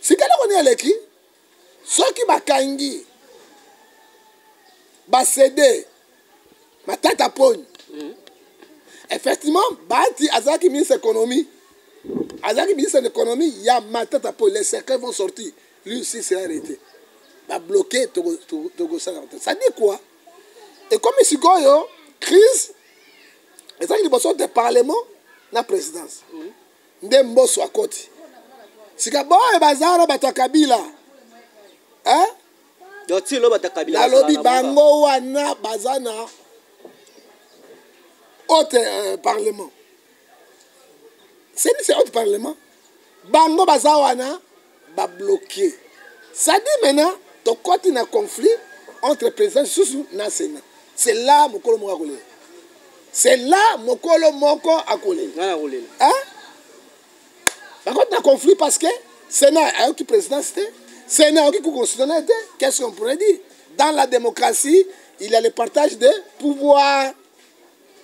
Sika eloko nini eleki? Soki bakangi bacede Matata Poni, effectivement Bati azalaki ministre économie, azalaki ministre de l'économie ya Matata Poni. Les secrets vont sortir, lui aussi sera arrêté. Babloqué, tokosala. Ça dit quoi? Ekomi sikoyo crise ezalaki liboso de parlement na présidence. Nde Mboso akoti sika boyo baza wana, bato ya Kabila. Nalobi bango wana baza na haute parlement, c'est haute parlement, bango baza wana babloqué. Ça dit maintenant tokoti na conflit entre président lisusu na Sénat. C'est là mokolo moko akolela, c'est là mokolo moko akolela. Hein? Bakoti na conflit parce que Sénat ayoki présidence te, Sénat ayoki cour constitutionnel te. Qu'est-ce qu'on pourrait dire? Dans la démocratie, il y a le partage de pouvoir,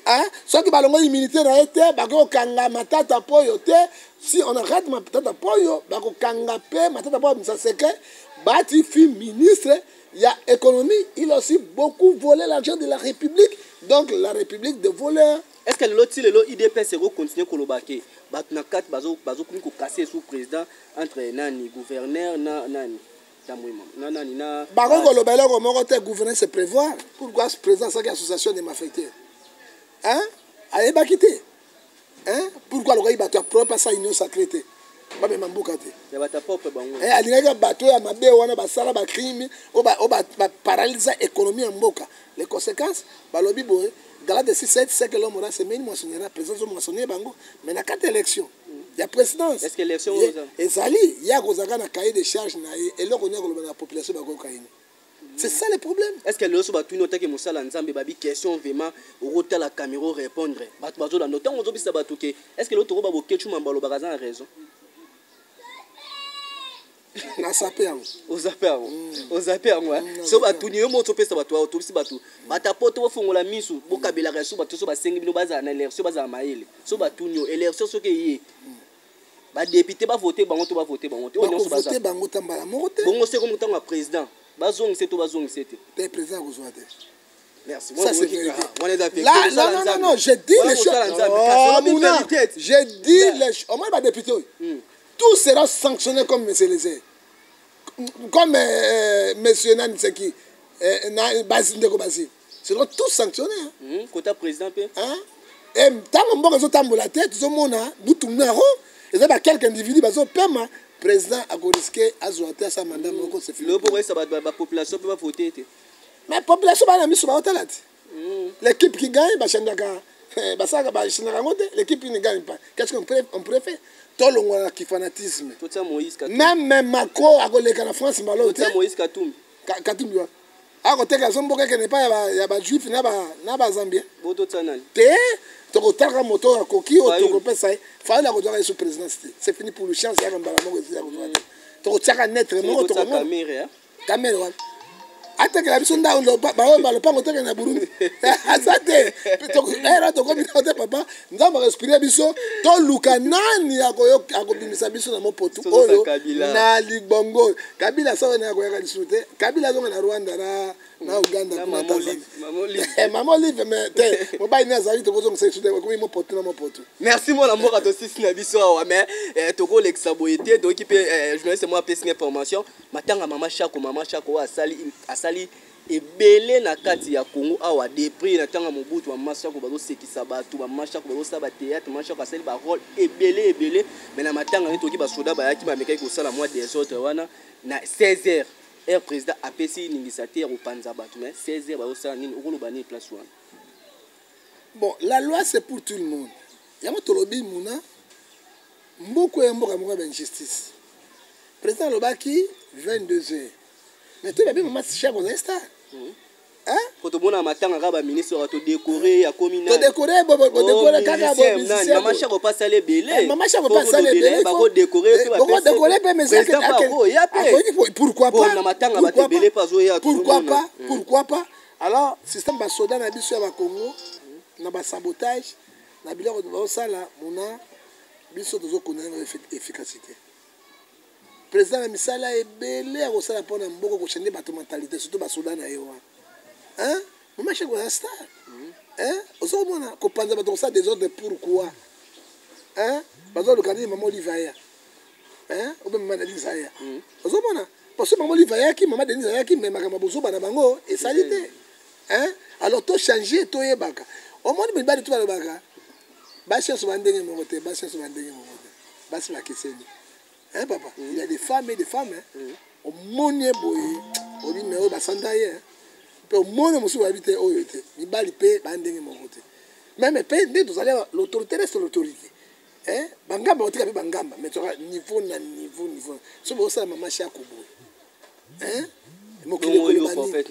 hein? Soki balongoli immunité na ye te, bakoki kokanga Matata Poyo te. Si on arrête Matata Poyo, bakokanga mpe Matata Poyo abimisa secret. Bati fut ministre ya économie, il a aussi beaucoup volé l'argent de la République, donc la République de voleurs. Est ce que lelo, ti lelo, UDPS ekocontinue koloba ke bato na kati bazokomi kokase sous président entre nani, gouverneur na nani, na nani na Bakoki koloba eloko moko te. Gouverner, c'est prévoir. Pourquoi président asalaki association de malfaiteurs, hein? Ayebaki te, hein? Pourquoi alokaki bato ya propre, asala union sacrée te, bamema mboka te? Ya bato ya propre bango. Alingaki bato ya mabe wana basala bacrime oyo baparalysa économie ya mboka. Les conséquences, balobi boye, Galates 6 7, c'est que l'homme aura semé, il moissonnera. Président azomoissonner bango, mais na kati élection ya présidence. Est-ce que élection ezali ya kozalaka na cahier de charge na ye, eloko nini akoloba na population, bakoyoka ye? C'est ça le problème. Est ce que lelo so batuni otaki mosala Nzambe, babi question vraiment, okotala caméra, répondre, bato bazolanda ntango ozobisa bato ke est ce que lelo tokoba Boketshu Mamba alobaka aza na raison? Nasape yango. Ozape yango, ozape yango. So batuni yo moto opesa bato awa, tobisi bato batapo to bofongola misu, bokabelaka so bato so basengi bino bazala na élection, bazala mayele. So batuni yo, élection soki eye, badéputé bavote bango to bavote bango te, oyo nyonso baza Bakovote bango ta mbala moko te. Bongo se komi ntango ya président, bazongise to bazongise te? Te, président akozwa te. Merci. Ça, c'est vérité. Là, non, non, non, non, j'ai dit les choses. Oh, Mouna, j'ai dit les choses. Au moins, bah, député, tout sera sanctionné comme M. Lézé. Comme M. Nani, c'est qui Basile, Ndeko Basile. Seront tous sanctionnés. Hein? Kota président mpe. Hein? Et ntango mboka ezotambola te, tozomona butu naro eza ba quelques individus bazopema. Président akorisquer azwa te, asa mandat moko, c'est fini. Lelo mpo koyesa bapopulation mpe bavote te. Mais population bana miso baotala te. L'équipe qui gagne, bachandaka, basalaka, bachandaka yango te. L'équipe qui ne gagne pas, qu'est-ce qu'on pourrait, on pourrait faire? Tolongwa na fanatisme. Totia Moïse Katumbi. Même Macron akoleka na France mbala oyo te. Totia Moïse Katumbi. Katumbi wa akoteka so mboka ekende epai ya bajuif na bazambien. Bo totia nani? Te, tokotalaka moto oyo akoki, oyo Fayulu. Tokopesa ye. Fayulu akozwaka ye sous présidence te, c'est fini pour le chance yaka mbala moko esi akozwa te. Tokotiaka neutre moko. Totia Tokomona. Kamerhe, hein? Kamerhe wana atekela biso ndako, baoyo balopango tekela na Burundi aza te. Era tokomi nao te. Papa Nzambe akoinspire biso, toluka nani akobimisa biso na mopotu Tozosa oyo. Kabila. Na libongo Kabila asawa na akoyaka lisusu te. Kabila azonga na Rwanda na Uganda Na kuna Mama Tanzania. Olive, Mama Olive. Mama Olive, mais te, mobali ne azali, tokozongisa lisusu te, okomi mopotu na mopotu. Merci, mwana mboka. Tosisi na biso awa, mais tokolekisa boye te. Toyoki mpe journaliste moko apesi information, matanga Mama Shako. Mama Shako oyo asali ebele na kati ya Congo awa depuis na ntango ya Mobutu. Mama Shako bazosekisa bato, Mama Shako bazosala bathéâtre, Mama Shako asali barôle ebele ebele. Mais na matanga nde toyoki basoda bayaki, bamekaki kosala mwa désordre wana na 16 heures, heure président apesi ningisa te ya kopanza bato. Mais 16 heures bazosala nini? Okoloba nini place wana? Bon, la loi, c'est pour tout le monde. Yango tolobi muna mboka ya mboka moko ya bainjustice. Président alobaki 22 heures, mais toyebi Mama Shako ozali star. Po tomona matanga kaka baministre oyo todécorer, akomi. Todécorer, bodécorer kaka. Mama Shako mpe asali ebele. Mama Shako mpe asali ebele. Bakodécorer. Bakodécorer mpe, mais pourquoi pas? Na matanga bato ebele mpe azoya. Pourquoi pas? Pourquoi pas? Alors système basoda na biso ya bakongo na basabotage na biloko bazosala mona biso, tozokondana efficacité. Président na misala ebele ya kosala mpona mboka, kochanger bato mentalité, surtout basoda na ye wana. Mama Shako aza star. Ozokomona kopanza bato, kosala désordre, pourquoi? Bazoluka nini? Mama Olive aya obe Mama Denise aya. Ozomona, parce que Mama Olive ayaki, Mama Denise ayaki, mais makambo bozoba na bango esali te. Alors tochange, toyebaka. Omoni, mibali to balobaka, basi nyonso bandenge moko te, basi nyonso bandenge moko te, basi bakeseni. Hein, papa? Il y a des femmes et des femmes, hein. Omoni ye boye, obi me oyo basanda ye mpe, omoni mosusu bayebi te oyo te. Mibali mpe bandenge moko te. Même mpe nde tozali, l'autorité reste l'autorité. Bangamba batika mpe bangamba, mais toka niveau na niveau, niveau. So bosala Mama Shako boye, mokili ekoloba nini?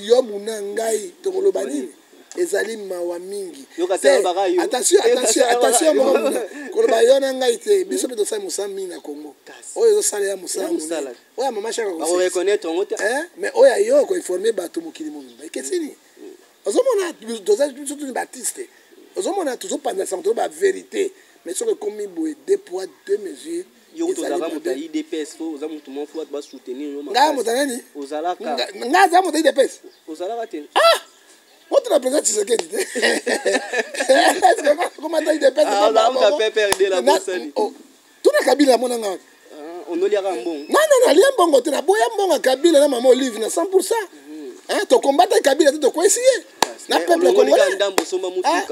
Yo muna ngai, tokoloba nini? Ezali mawa mingi. Attention, attention, attention. Moko muna koloba yo na ngai te. Biso mpe tosali mosala mingi na Congo. Oyo ezosala ya mosala monene, oyo ya Mama Shaka, mais oyo ayo koinformer bato mokili mobimba ekeseni. Ozomona, toza biso tuni baartiste, ozomona, tozopanza sango, tozo bavérité. Mais soki ekomi boye, deux poids deux mesures. Yo tozalaka moto ya UDPS, fo oza moto moko fo bato basoutenir yo. Ngai moto nani? Ozalaka. Ngai aza moto ya UDPS? Ozalaka te? Ah, moto na président Tshisekedi te, komata UDPS. PPRD la bosali. Tuna Kabila, amonanga wapi? Onoliaka mbongo. Non, non, nalia mbongo te. Naboya mbongo ya Kabila na Mama Olive na 100. Tokombata Kabila te, tokwesi ye na peuple congolais.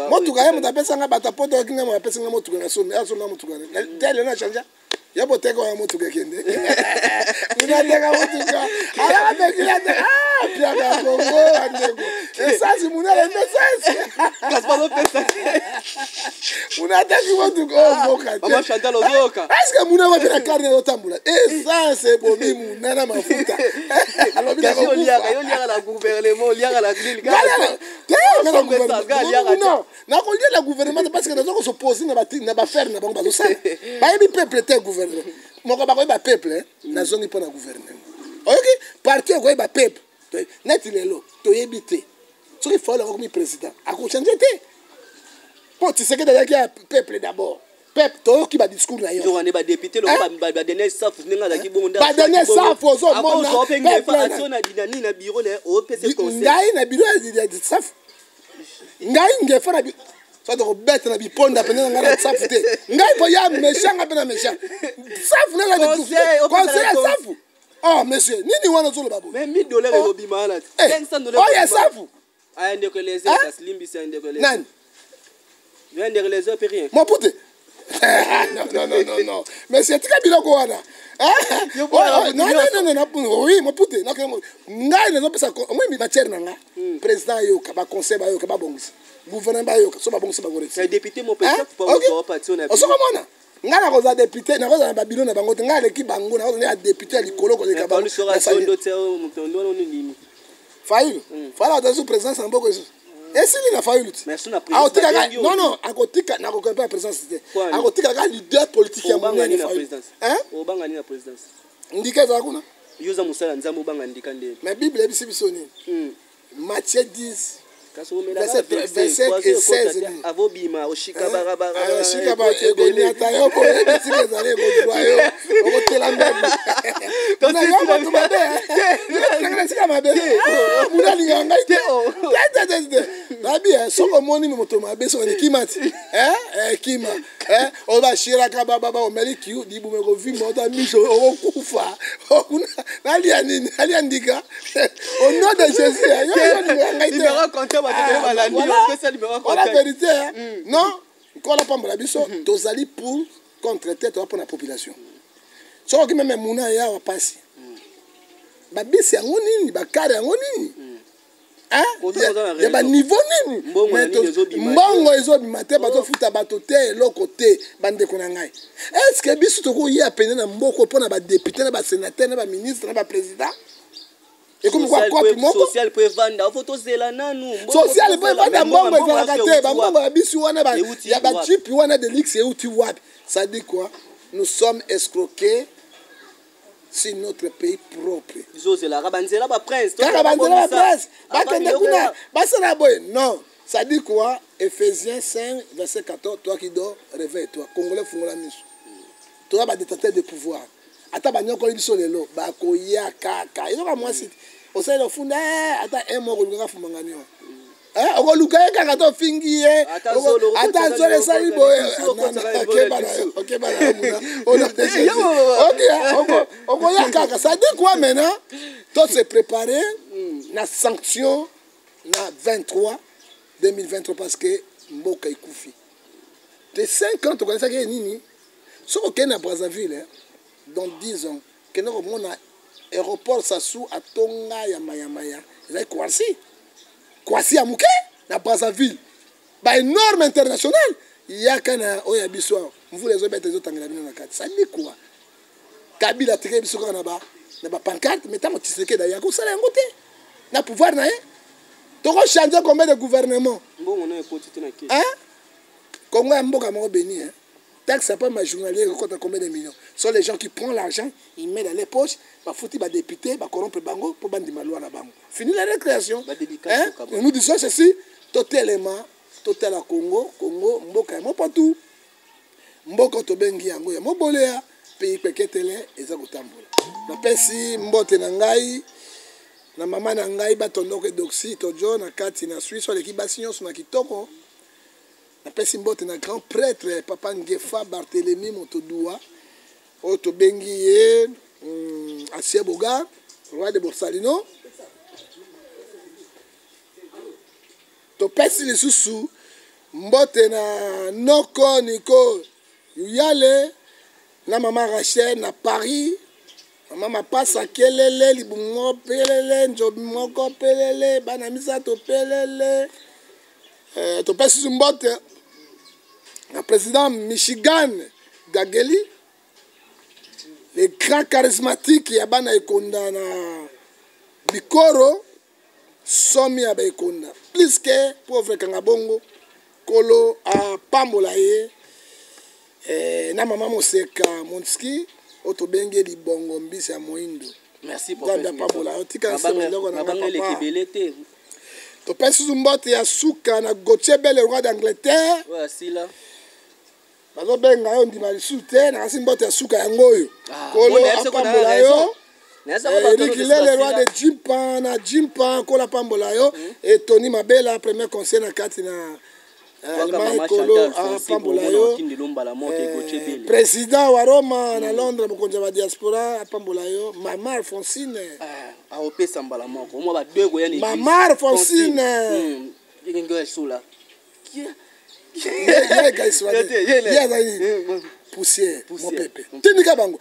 Motuka ye moto apesanga, bato apoto akinga, mo apesinga motuka, nasombi, asomba motuka te. Lelo nachangea ya boteka oya motuka ekende, muna ateka motuka, alaka ateka piaka ya Kongo. Bandeko, esasi muna alembe esasi. Kasi bazopesa. Muna ateki motuka oyo mboka te. Mama Chantal, ozoyoka? Est-ce muna wapi na carne azotambola? Essence ebomi muna na mafuta. Alobi oliaka na gouvernement, oliaka na grille. Nakolia na gouvernement te, parce que naza kos'opposer na baaffaire na bango bazosala. Bayebi peuple te. Gouvernement moko bakoyeba peuple, nazongi mpo na gouvernement. Oyoki, parti okoyeba peuple neti lelo toyebi te soki Fayulu akomi président, akochanger te, mpo Tshisekedi azalaki ya peuple d'abord. Peuple, toyoki badiscours na yo. Nzokande badéputé loko badaniel Safu, ndenge azalaki bongo. Badaniel Safu, ozomona. Nini na bureau na opesa conseil? Ngai na bureau ya Safu, ngai ngefa na so tokobeta na biponda pene na ngai na Safu te. Ngai mpo ya méchant, ngai mpe na méchant Safu Conseil, conseil ya Safu. Oh monsieur, nini wana ozoloba boye? Mais 1000 $ ekobima wana. 500 $. Oyo ya Safu. Aya, ndeko Eliezer, kasi limbisa ya ndeko Eliezer. Nani? Yo, ndeko Eliezer mpe rien. Mopute, non, non, non, non, non, monsieur, tika biloko wana. Yo bwana, Non, non, non, non, oui, mopute, ngai nazopesa omoi matière na nga. Président ayoka baconseil, bayoka, babongisa gouvernement, bayoka so babongisa bakoresi. Ya député mo mpe Safu pa kozwa parti na. Osokomona, ngai nakozala député, nakozala na babilo na bango te. Ngai aleki bango, nakozala ya député ya likolo koleka bango. Soka te, moto ndo wana nini? Fayulu, Fayulu azali su présidence na mboka esusu, esili na Fayulu ti. Merci na akotika présidence. Non, non, akotika, nakoka mpe ya présidence te. Kwani? Akotika kaka leader politique ya obanga monene. nini na Fayulu. présidence? Hein? Obanga nini na présidence? Ndika ezala kuna. Yo oza mosala Nzambe, obanga ndika ndeni? Mais Bible eyebisi biso nini? Matthieu 10. 25 et 16. Avobima oshika barabara. Oshika ba ekonyata yo boye, bisika ezali ekozwa yo, okotela mbebu na yo moto mabe nanga esika mabe. Muna alingaka ngai te te te te. Nabi soki omoni moto mabe, soki kima ti kima. Oyo bashiraka bababa, omeli kiu, libumu ekovimba, ota miso, okokufa. Kuna nalia nini? Nalia ndika. Au nom de Jésus, yo olingaka ngai te. Numéro contact, bato ebele balandi yo. Opesa numéro Voilà. contact. Vérité, hein? Non, Nkolo apambola biso. Tozali pour contre te, toza mpona population. Soki oki meme muna yawa pasi, babisi yango nini, bakare yango nini, Hein? Oza na Ya raison. baniveau nini? Mbongo na Mais nini ezobima te. Mbongo ezobima te, bazofuta bato te, eloko te. Bandeko na ngai, est ce que biso tokoya pene na mboka mpo na badéputé, na basénateur, na baministre, na baprésident? Ekomi kwa kopi moko. Social po evanda, fo tozela nanu. Social po evanda, mbongo ezalaka te. Bambongo ya biso wana Euti ya wapi? Bajeep wana de luxe euti wapi? Ça dit quoi? Nous sommes escroqués sur notre pays propre. Bizozelaka banzela, baprince. Kaka banzela, bapresse bakende kuna, basala boye. Non, ça dit quoi? Éphésiens 5 verset 14. Toi qui dors, réveille toi. Congolais, fungola miso. Toza badétenteur de pouvoir. Ata banyokoli biso lelo, bakoya kaka. Ezoka mwasi te osaleli ofunda, ata un moko olukaka fumanga nio. Okoluka ye kaka to ofingi ye. Ata zolo, Ata okotaka zolo esali boye. lisu, okotaka libolo Okeba na yo, lisu. okeba na yo muna. Au nom de Jésus. Yo, Ok, okoya kaka. Ça dit quoi maintenant? To se préparer na sanction na 23 2023, parce que mboka ekufi te. 5 ans tokanisaki ye nini? Soki okende na Brazzaville, dans 10 ans kende komona aéroport Sassou atonga ya mayamaya, ezali Kwasi Kwasi ya moke na Brazzaville, baénorme international. Yaka na oyo ya biso awa, mvula ezobeta, ezotangela bino na kati. Sadi quoi? Kabila atikaki biso kaka na bapancarte, mais ntango Tshisekedi ayaka kosala yango te na pouvoir na ye, tokochange combien de gouvernement? Mbongo no ekoti te na ke. Hein? Congo ya mboka moko béni, hein? Taxe pas ma journalier ekokota combien de millions? Sont les gens qui prennent l'argent, ils mettent dans les poches. Bafuti badéputé, bacorrompre bango mpo bandima loi na bango. Fini la récréation. Badédicace. Hein? Okaba. Nous disons ceci: totelema, totala Congo. Congo mboka ya mopotu, mboka tobengi yango ya moboleya, pays peketele eza kotambola. Napesi mbote na ngai na mama na ngai batondoko Edoxi Tojo na kati na Swisse, aleki basi nyonso na kitoko. Napesi mbote na grand prêtre papa Ngefa Barthelemy Motodua, oyo tobengi ye Asie Bogar, roi de Borsalino. Topesi lisusu mbote na noko Niko Yuyale na mama Rachel na Paris, mama Mapasa kelele, libumu moko pelele, nzobi moko pelele, bana misato pelele. Topesi lisusu mbote na président Michigan Gageli, le grand charismatique ya bana Ekonda na Bikoro, somi ya baekonda plus que pauvre kanga bongo. Kolo apambola ye na mama Moseka Monski, oyo tobengi libongo mbisi ya moindo. Merci. Nzambe apambola yo. Tika nsema eloko na nga. Mabanga eleki Papa. ebele te. Topesi susu mbote ya suka na Gautier Bele, roi d'Angleterre. Oyo asila. Bazobenga yo, ndima lisusu te. Nakasi mbote ya suka yango oyo. Ah, Kolo bon, nayebisi ko na apambola raison. yo. Nayebisi ko bato Eric oyo Lele, roi basila. de Jimpa na Jimpa, kola pambola yo. E Tony Mabela, premier conseiller na kati na Waka Allemagne, mama kolo Chantal Fonsi, apambola bomona yo. okindi lombala moko Gautier Bele. Président wa Roma na Londres, mokonzi ya badiaspora, apambola yo. Mama Alphonsine. Ah, aopesa mbala moko omwa badego ya na église. Mama Alphonsine. Ndenge esula. Ye gaiswa Ye te. te, ye ne. Ye azali poussière. Poussière. Mopepe tindika bango,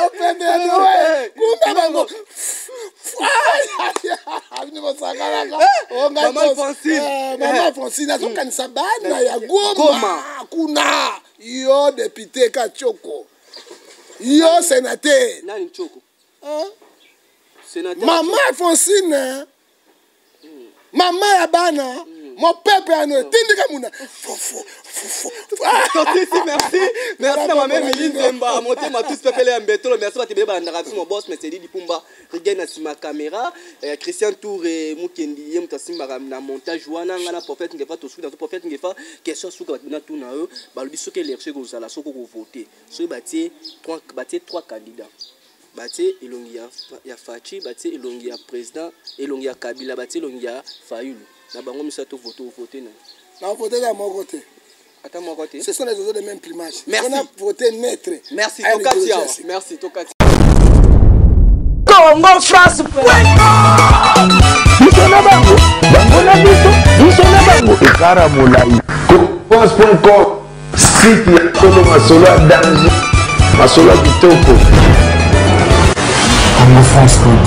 mopepe ya Noel kumba bango. Bino bosakalaka. Oh, ngai Mama Alphonsine. Mama Alphonsine azokanisa bana ya Goma. Goma. Kuna yo député Katioko, yo sénateur. Nani Nchoko? Hein? Sénateur. Mama Alphonsine, mama ya bana, mopepe ya Noel tindika muna. Fu, fu. Totisi, merci. Merci na mama Emily Nzemba, motema tous pepele ya mbetolo. Merci bato ebele balandaka biso, mon boss, mais c'est Didi Pumba, Rigen na nsima caméra, Christian Toure Mukendi ye moto asimbaka na montage wana. Nga na prophète Ngefa tosuki na prophète Ngefa. Question suka, bato bina tuna yo, balobi soki élection ekozala, soki okovote, soki batie 3, batie 3 candidats, batie elongi ya Fatshi, batie elongi ya président, elongi ya Kabila, batie elongi ya Fayulu, na bango misato, vote, ovote na? Na vote kaka moko te. Ata moko te? Ce sont les oiseaux de même plumage. Merci. On a voté neutre. Merci. À une Tokati idéologie awa. ya sika. Merci, tokati. Congo France. Biso na bango, bango na biso, biso na bango, ekara molai. France.com, site ya solo, masolo ya danger, masolo ya kitoko. congofrance.com.